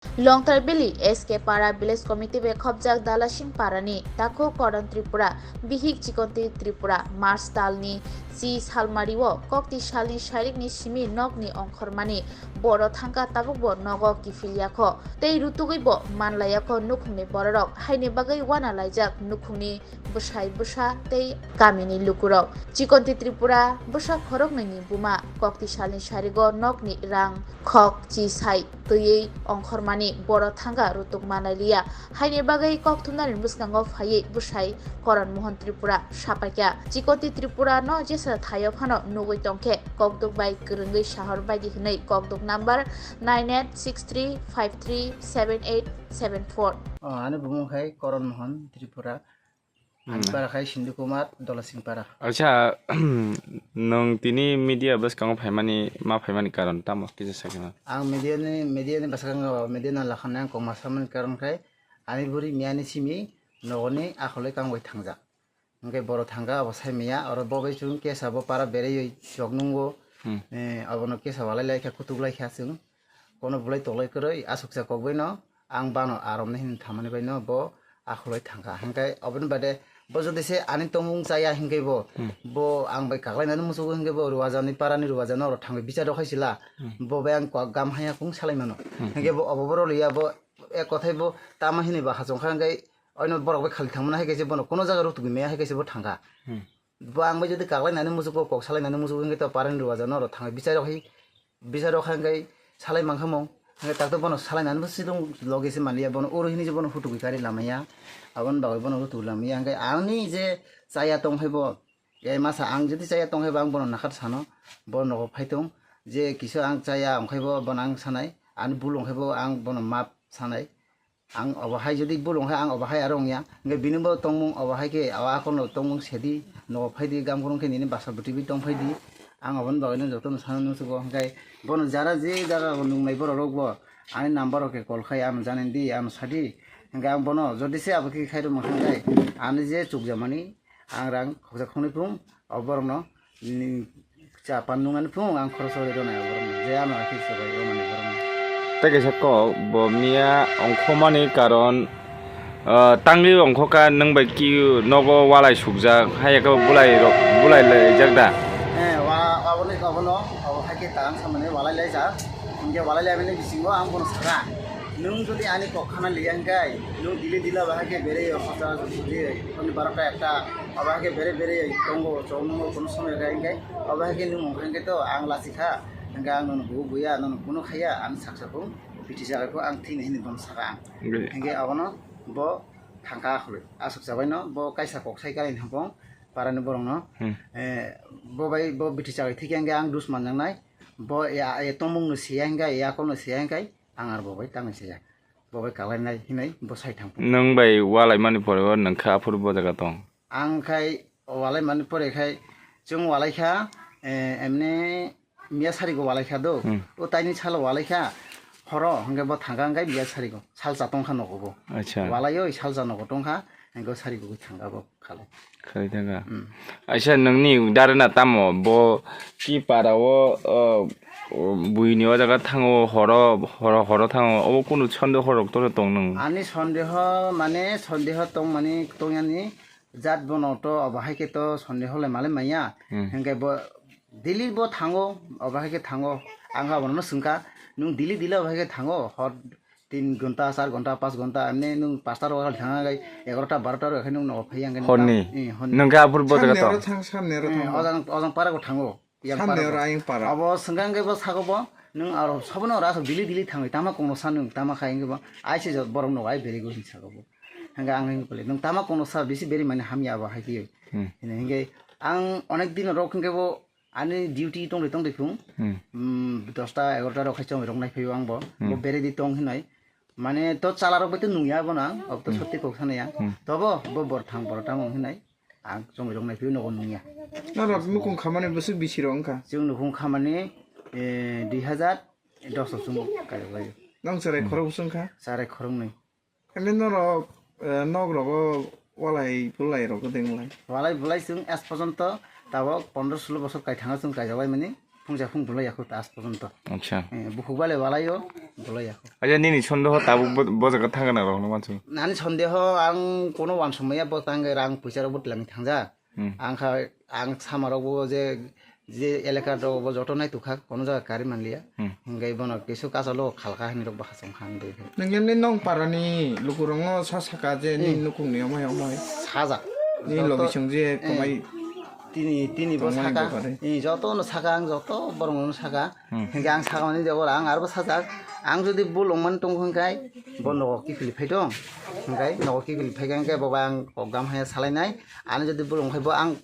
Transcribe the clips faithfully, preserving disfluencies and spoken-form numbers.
Longtrai Valley S K Para Village Committee bai khopjak Dalasing Parani takhuk Koron Tripura, bihik Chikonti Tripura, March talni si salmario kokti salni sarikni simi nokni ongkhormani boro thangkha tabukbo nogo kiphil yakho tei rutugwibo man laiyakho nukhungni bororok, haini bagwi wana laijak nukhungni bwsai bwsa tei kamini lukurok. Chikonti Tripura bwsa khoroknwini buma kokti salni sarigo nokni rang khok chi sai twiwi ongkhormani boro thangkha rutuk manai liya. Haini bagwi kokthumnani bwskango phaiwi bwsai Koron Mohan Tripura sapaikha. Chikonti Tripura no jesa thaio phano nugwi tongkhe kokduk bai kwrwngwi sahor baidi hwnwi kokduk number nine eight six three five three seven eight seven four. Oh, ani bumung khai Koron Mohan Tripura. Ani Hmm. para khai Sindhu Kumar, Dolasingpara. Acha, nwng tini media bwskango phaimani, ma phaimani karon tamo kisa sakhe man? Ang media ni, media ni bwskango, media no lakhani ang kokma samani karon khai ani buri miyani simi nogoni akhole kangwi thangjak. Hwnkhe boro thangkha abo sai maya, oro bo bai chwng kesa bo para beraiwi chok nungo. Hmm. Eh, abono kesa walai lai kha, kutuk lai kha chwng. Kono bulai toklai kwrwi aswksa kokbai no ang bano arom ni hin thamani bai no bo akhulai thangkha. Hwnkhe oboni bade bo jodi se ani tongmung chaya hwnkhe bo, Hmm. bo ang bai kaklainani musugo hwnkhe bo Ruwajani parani Ruwajano oro thangwi bichar rok khai sila. Hmm. Bo bai ang kok gam haya kung salai mano. Hmm. Hwnkhe bo obo boro liya bo ek kothai bo tamo hinwi ba hachong kha hwnkhe oino borok bai khali thangmani hai kaisa bono kono jaga rutugwi maya hai kaisa bo thangkha. Hmm. Bo ang bai jodi kaklainani musugo kok salainani musugo hwnkhe to parani Ruwajano oro thangwi bichar rok hai Bisai rok hai hwnkhe salai mankha mung. Hwnkhe takto bono salainani bo sidung loge se manliya, bono oro hini se bono hutukgwi kari lamaya. Aboni bagwi bono hutukgwi lamaya. Hwnkhe ani je chaya tong hai bo, e masa ang jodi chaya tong hai bo ang bono nakhar sano, bo nogo phai tong. Je kisa ang chaya wng khai bo bono ang sanai, ani bul wng khai bo ang bono map sanai. Ang obo hai jodi bul wng kha, ang obo hai aro wng ya. Hwnkhe bini bo tongmung obo hai khe, o akorno tongmung sedi, nogo phai di, gam kurung khe nini basa bwtwi bi tong phai di. Ang oboni bagwi no jotono sana nung sugo, hwnkhe bono jara je jaga o nungnai borok rok bo ani number rok khe call khai, ano janani di, ano sa di. Hwnkhe ang bono jodi se abo khe khai rwma hwnkhe ani je chukjamani, ang rang khoksa khoknwi phung o borokno, ni, cha pan nungani phung ang khoroksa rwi rwnai o borokno, je ano akhe se bai rwnani borokno. Tei kaisa kok, bo miya ongkhormani karon, ah, tangwi ongkhorkha nwng bai ki nogo walai sukjak, hai khe bulai rok, bulai laijak da? Eh, wa-, aboni, abono, abo hai khe ta ang samani walai laijak. Hwnkhe walai laimani bisingo ang bono sakha, "Nwng jodi ani kok khana liya hwnkhe, nwng dili dila bahai khe berwi o hosta jodi hwnwi barota ekta, abo hai khe bere bere tongo, chwng nungo kono somoi khe hwnkhe, abo hai khe nwng wngkha hwnkhe to ang lachi kha, hwnkhe ang nono bugo buya, nono kunu khaiya, ang saksa phung biti chabai phung ang thwini," hwnwi bono sakha ang. Hwnkhe abono bo thangkha khwlwi, aswk chabaino bo kaisa kok sai kha ani hapung parani borokno. Hmm. Eh, bo bai bo biti chabai thikhe hwnkhe ang dus manjaknai, bo ya, ya tongmungno siya hwnkhe, ya akolno siya hwnkhe, ang aro bo bai tangwi siya. Bo bai kalainai hinwi bo sai thang. Nwng bai walaimani pore o nwng kha aphuru bo jaga tong? Ang khai walaimani pore khai chwng walai kha, eh, emne miya sarigo walai kha do. Hmm. O taini salo walai kha, horo hwnkhe bo thangkha hwnkhe miya sarigo. Salsa tongkha nogo bo. Acha. Walaioi salsa nogo tongkha, hwnkhe sarigo thangkha bo. Khalai. Khalai thangkha. Hmm. Aisa nwngni darena tamo bo ki para o, o, o buini o jaga thango horo, horo, horo thango obo kunu sondeho rok to tong nwng? Ani sondeho mane sondeho tong mani tongyani jat bono to obo hai khe to sondeho le malai manya. Hmm. Hwnkhe bo daily bo thango, obo hai khe thango. Ang abono swngkha, "Nwng daily daily obo hai khe thango, hor tin ghonta, char ghonta, panch ghonta, emni nwng panchta rok thang khe egarota, barota rok khe nwng nogo phai yang khe horni? Eh, horni. Nwng khe aphuru bo jaga tong? Samni oro thang, samni oro thang. Eh, ojang, ojang para go thango. Yang samni para oro go. Ayang para. Abo swngkha hwnkhe bo sago bo, "Nwng aro sobono oro aswk daily daily thangwi tama kongno sa nwng tama khai?" Hwnkhe bo, "Ai se borok nogo ai beri go," hwnwi sago bo. Hwnkhe ang hwnkhe, "Nwng tama kongno sa bisi beri mani hamya abo hai khe." Hmm. Hwnwi hwnkhe ang onek din rok hwnkhe bo ani duty tongri tongri phung. Hmm. Hmm, dosta egarota rok khai chongwi rok nai phaio ang bo. Hmm. Bo beri di tong hinai. Mane to chala rok bai to nungya bo na, ob to Hmm. sotti kok sanaya. Hmm. Tobo bo bor thang bor tamo hinai. Ang chongwi rok nai phaio nogo nungya. Norok nukung khamani bwswk bisi rok wngkha? Chwng nukung khamani, eh, dui hazar dos o chwng kailaio. Nang cherai Hmm. khorok bwswk wngkha? Cherai khoroknwi. Hwnwi norok, eh, nok rogo walai bulai rok gwdwng lai? Walai bulai chwng es porjonto tabok pondro sulo bosor kaithanga chwng kaijaklaimani. Phung ja phung bolai yakho ta as porjonto. Acha. Eh, bukhuk bale balaio bolai yakho. Acha nini sondeho tabuk bo, bo jaga thangana rok no mansu. Nani sondeho ang kono wansuk maya bo tangge rang puisa rok bo twlangwi thangja. Hmm. Ang kha, ang sama rok bo je, je elaka rok bo joto nai tukha kono jaga kari manliya. Hmm. Hingke bono kisu kasalo khalka hinwi rok bo hasong khan de. Nang yamni nong parani lukurong no sa saka je ni Hmm. nukung ni omai omai. Saja. Ni Joto logi song je Eh. komai Tini, tini bo Tongmani saka, bwkhari. eh, joto no saka ang, joto borok no saka. Hmm. Hingke ang saka mani jabor ang arbo sajak. Ang jodi bul wngmani tong hingkai, bo nogo kiphilwi phai tong. Hingkai nogo kiphilwi phai khe bo ang kok gam haya salainai. Ani jodi bul wngkhe bo ang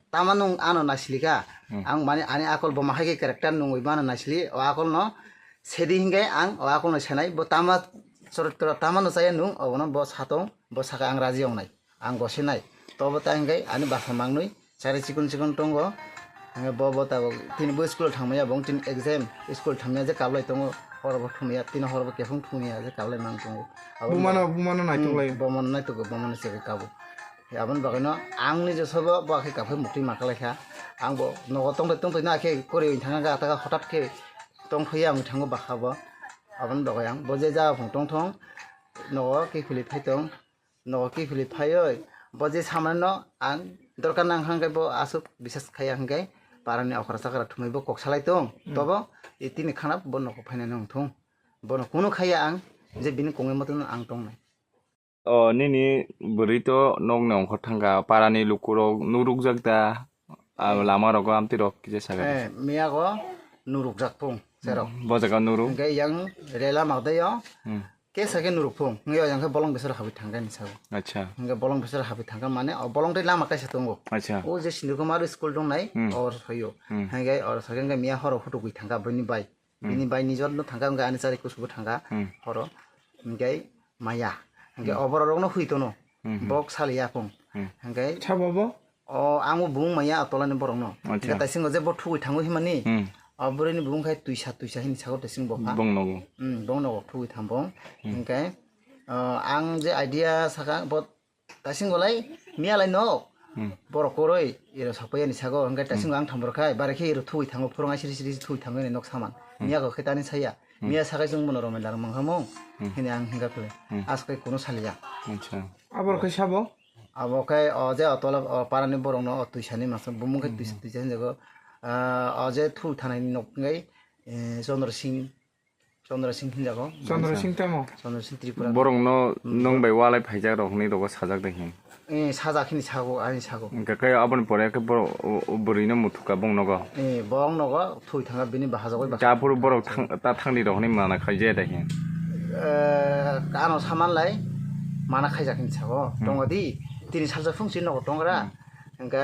tama nung ano naisili kha. Hmm. Ang mani ani akol bo mahai khe character nungwi mano naisili. O akol no sedi hingkai ang o akol no senai. Bo tama chorotro tama no chaya nung obono bo satong, bo saka ang raji wngnai. Ang gosinai. Tobo ta hingke ani basa mangnwi chari chikon chikon tongo. Hingke bo, bo tabok tini bo school thangmaya, bo tini exam school thangmaya je kablai tongo. Horo bo thumya, tini horo bo kephang thumya je kablai mang tongo. Abo Bumano, bumano naitok Hmm, lai. Bumano naitok, bumano chegwi kabo. Aboni bagwi no ang ni je sobo bo khe kaphai mukti ma kalaikha. Ang bo nogo tongthai tongthai no akhe kori thangkha, taka hotat khe tongthai ang thango bakha bo. Aboni bagwi ang bo je jaga phung tongthong nogo kiphilwi phai tong. Nogo kiphilwi phaiwi bo je samani no ang dorkar nang hwnkhe bo aswk bisas khaiya hwnkhe parani okra chakra thumwi bo kok salai tong. Hmm. Tobo e tini khana bo nogo phainani wngthung. Bono kunu khaiya ang je bini kongwi motono ang tongnai. O nini bwrwi to nokni ongkhor thangkha, parani lukurok nurukjak da, a, Eh. lama rogo amtwi rok kisa saga. Eh, miyago nurukjak pung serok. Bo jaga nuru. Hwnkhe yang rela magdayo. Hmm. Kesa khe nuruk phung, hingke o jang khe bolong besor habwi thangkha hinwi sao. Acha. Hingke bolong besor habwi thangkha mane o bolong tei lama kaisa tongo. Acha. O je Sindhu Kumar school dongnai, Hmm. or soyo. Hmm. Hingke or soyo hingke miya horo photo gwi thangkha bini bai. Hmm. Bini bai ni jor no thangkha hingke ani chari kusugo thangkha Hmm. horo. Hingke maya. Hingke Hmm. o borok rok no hui tono. Hmm, hmm. Bok sali ya phung. Hmm. Hingke Sabo bo? O, ang bo bumung maya a tolani borok no. Acha. Hingke taisingo je bo thugwi thango himani. Hmm. O bwrwi ni bumung khai tuisa tuisa hini sago taising bo pha. Bong nogo. Hmm, bong nogo thugwi thang bong. Hmm. Hingke, o, ang je idea saka bo taising golai miya lai no. Hmm. Borok koroi iro sapaya ni sago hingke taising Hmm. ang thambor khai bare khe iro thugwi thango phurung ai siri siri thugwi thango ni nok saman. Hmm. Miya go khe tani saya. Hmm. Miya sakai chwng bono romel dar mangkha mung. Hmm. Hini ang hingka khle. Hmm. Aswk kai kuno saliya. Acha. Abor khai sabo? Abo khe o je o tola o parani borokno o twisani masa bumung khe Hmm, twisa hmm. twisa hinjago. Ah, o je thul thanani nok wngkhe, eh, Chandra Singh, Chandra Singh hinjago. Chandra Singh tamo? Chandra Singh Tripura. Borokno Hmm. nwng bai walai phaijak rok hinwi rogo sajak de hin. Eh, sajak hini sago, ani sago. Hingke khe aboni pore khe borok o, o bwrwino muthukha bong nogo. Eh, bong nogo thui thangkha bini bahajagoi bahai. Aphuru borok thang, ta thangni rok hinwi mana khaijaya de hin. Eh, ano samanlai mana khaijak hinwi sago. Hmm. Tongo di, tini salsa phungsi nogo tongra. Hmm. Hingke,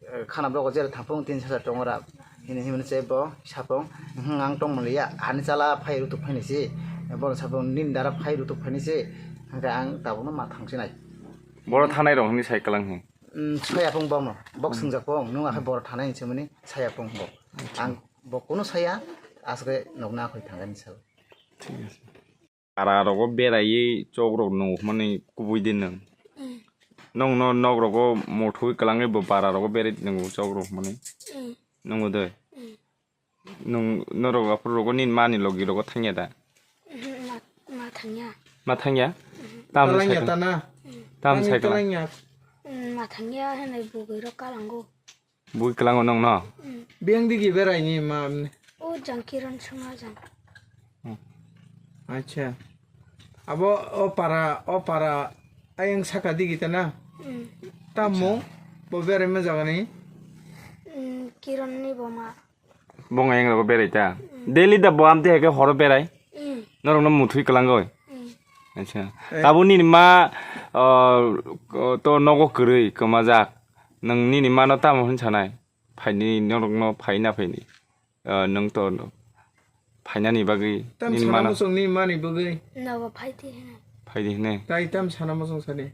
eh, khana bogo jera thangphung tin sasa tongo ra. Hini himni se bo sapung, "Hm, ang tong manliya, ani chala phai rutuk phaini si." Bo sapung, "Nini dara phai rutuk phaini si." Hingke ang tabukno ma thangsinai. Boro thanai rok hini sai kwlang hi. Hmm, saya pung bokno, bok Hmm. swngjak pung, nung akhai boro thanai hinwi swngnani saya pung bo. Acha. Ang bo kunu saya, aswk nokna akhoi thangani sao. Thik ase. Para rogo beraiwi chok rok nung hwnmani kubui de nwng. Mm. Nwng no nok rogo muthwi kwlangwi bo para rogo berai nung chok rok hwnmani. Mm. Nungo de. Mm. Nung norok aphuru rogo nini mani logi rogo thangya da? Mhm, ma, ma thangya. Ma thangya? Mhm. Tam Talangya cycle. Tana? Mm. Tam Tangwi cycle. Talangya. Mm, ma thangya hinwi bugwi rok kalango. Bui kwlango nongno? Mm. Biyang digi beraini ma amni? O jang Kiran songma jang. Hmm. Acha. Abo o para, o para ayang saka digi tana? Mm. Tamo bo berai ma jagani? Mm, Kiran ni boma. Bong ayang rogo berai ta? Mm. Daily da bo amte hake horo berai? Mm. Norokno muthwi kwlangoi? Mm. Acha. Eh. Tabuk nini ma, o, o, to nogo kwrwi kwmajak. Nwng nini mano tamo hwn sanai? Phaini norokno phai na phaini? O, nwng to no phainani bagwi Tam nini sana mano muchung ni mani bagwi. Nogo phaidi hwnwi. Phaidi hwnwi? Tai tam sana muchung sani.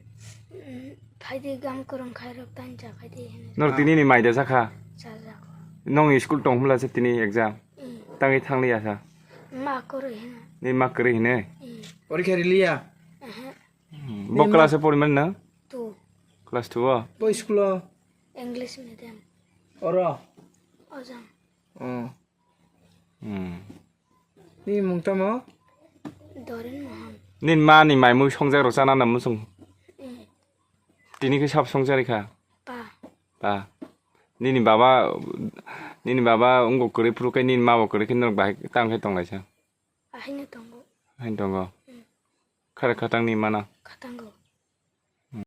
Mm, phaidi gam kwrwng khairok tani cha phaidi hwnwi. Norok Ah. tini ni mai da sakha? Chajak. Nong school tong hwnla se tini exam? Mm. Tangwi thangli asa? Ma kwrwi hwnwi. Ni ma kwrwi hwnwi? Mm. Porikha riliya? Aha. Hmm. Bo Ni ma- class e pori man na? Two. Class two o? Bo school o? English medium. Oro? Ojang. Oh. Hmm. Nini mung tamo? Doren Mohan. Nini ma ni mai mui songjak rok chana na musung? Hmm. Tini khe sab songjari kha? Pa. Pa. Nini baba, nini baba wngbo kwrwi phuru khe nini ma bo kwrwi khe norok bahai tang khe tonglaisa? Ahaino tongo. Ahaino tongo? Hmm. Khare khatang ni mana? Khatango.